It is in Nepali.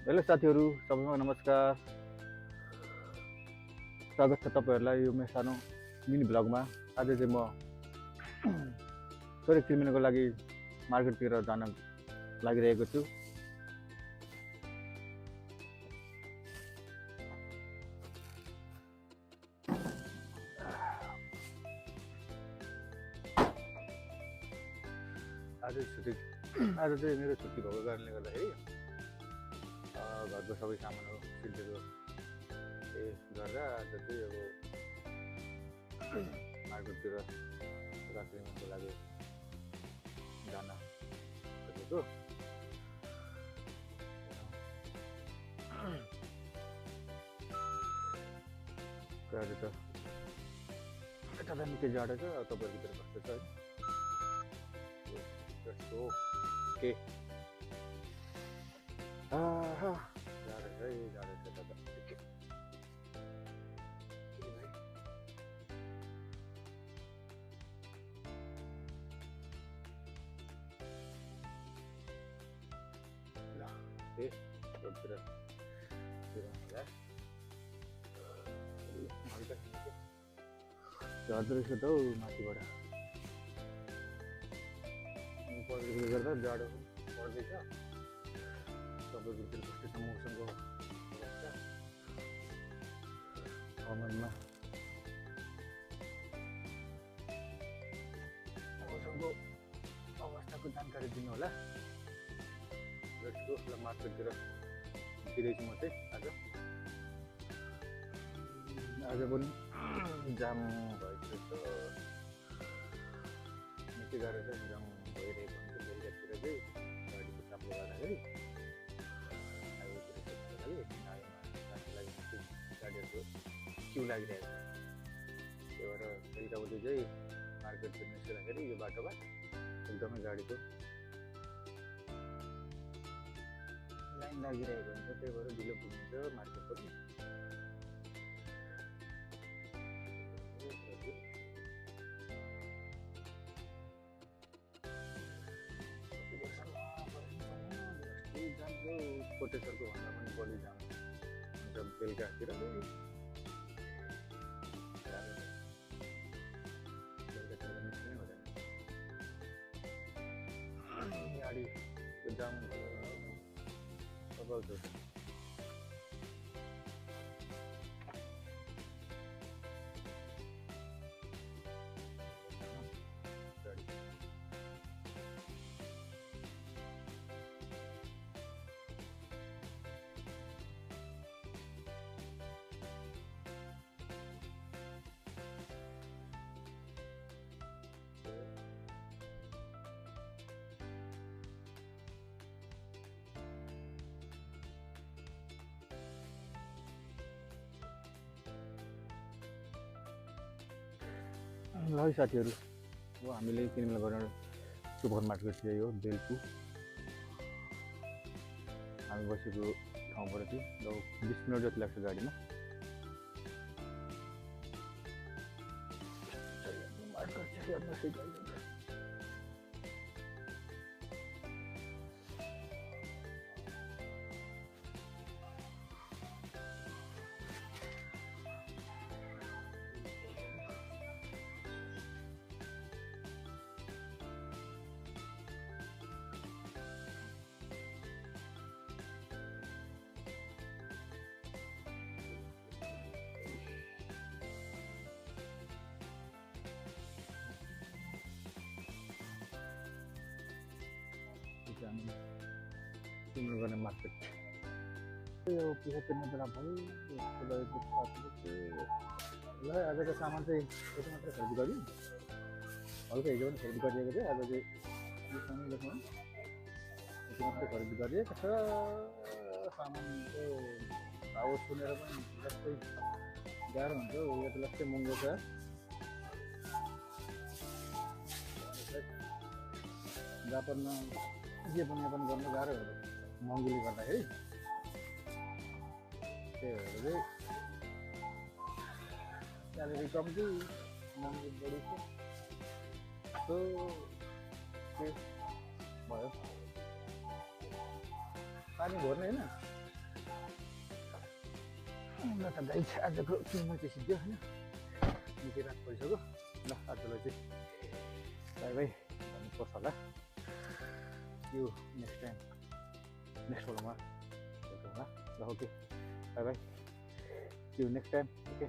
हेलो साथीहरू, सबैमा नमस्कार। स्वागत छ तपाईँहरूलाई यो मेरो सानो मिनी भ्लगमा। आज चाहिँ म थोरै किनमेलको लागि मार्केटतिर जान लागिरहेको छु। आज चाहिँ मेरो छुट्टी भएको कारणले गर्दाखेरि घरको सबै सामानहरू सिद्धहरू गरेर आज चाहिँ अब मार्केटतिर रात्रिको लागि जान खोजेको। आज त यता त निकै जाडो छ, तपाईँहरूभित्र कस्तो छ है? ओके, जाडो छ है, जाडो छ दादा। रोडतिर झर्दो रहेछ त हौ माथिबाट। परेकोले गर्दा जाडो पर्दैछ। तपाईँको कस्तो छ मौसमको अवस्था? कमेन्टमा मौसमको अवस्थाको जानकारी दिनु होला। मार्केटतिर निस्किरहेछु म चाहिँ आज पनि जाम भइसकेको छ, निकै गाह्रो छ। जाम भइरहेको हुन्छ बेलुकातिर चाहिँ गाडीको चापले गर्दाखेरि गाडीहरूको क्यु लागिरहेको छ। त्यही भएर बेलुका उठ्दै चाहिँ मार्केटतिर निस्किँदाखेरि यो बाटोमा एकदमै गाडीको लाइन लागिरहेको हुन्छ। त्यही भएर ढिलो पुगिन्छ मार्केट पनि। कोटेश्वरको भन्दा पनि बढी जाम हुन्छ बेलुकातिर। बेलुकातिर निस्किनै हुँदैन, गाडीको जाम प्रबल छ। ल है साथीहरू, अब हामीले किनमेल गरेर सुपर मार्केट चाहिँ हो बेलपु। हामी बसेको ठाउँबाट चाहिँ 20 मिनट जति लाग्छ गाडीमा। किनमेल गर्ने मार्केट यो पैसा तिर्न बेला भयो। ल आजको सामान चाहिँ यति मात्रै खरिद गऱ्यौँ। हल्का हिजो पनि खरिद गरिएको थियो। आज चाहिँ यो सामानदेखि यति मात्रै खरिद गरिएको छ। सामानको भाउ सुनेर पनि जस्तै गाह्रो हुन्छ। यो त लक्ष्य महँगो छ। जापानमा जे पनि यापन गर्नु गाह्रो हो महँगीले गर्दाखेरि। त्यही भएर चाहिँ स्यालेरी कम्ती, महँगी बढी छ। के भयो? पानी भर्ने होइन, ल त गाइस आजको फिल्ममा चाहिँ सिद्धो होइन निकै रात परिसक्यो ल आजलाई चाहिँ बाई बाई भन्नुपर्छ होला यो नेक्स्ट टाइम नेक्स्ट भ्लगमा भेटौँ होला ल ओके बाई बाई यो नेक्स्ट टाइम ओके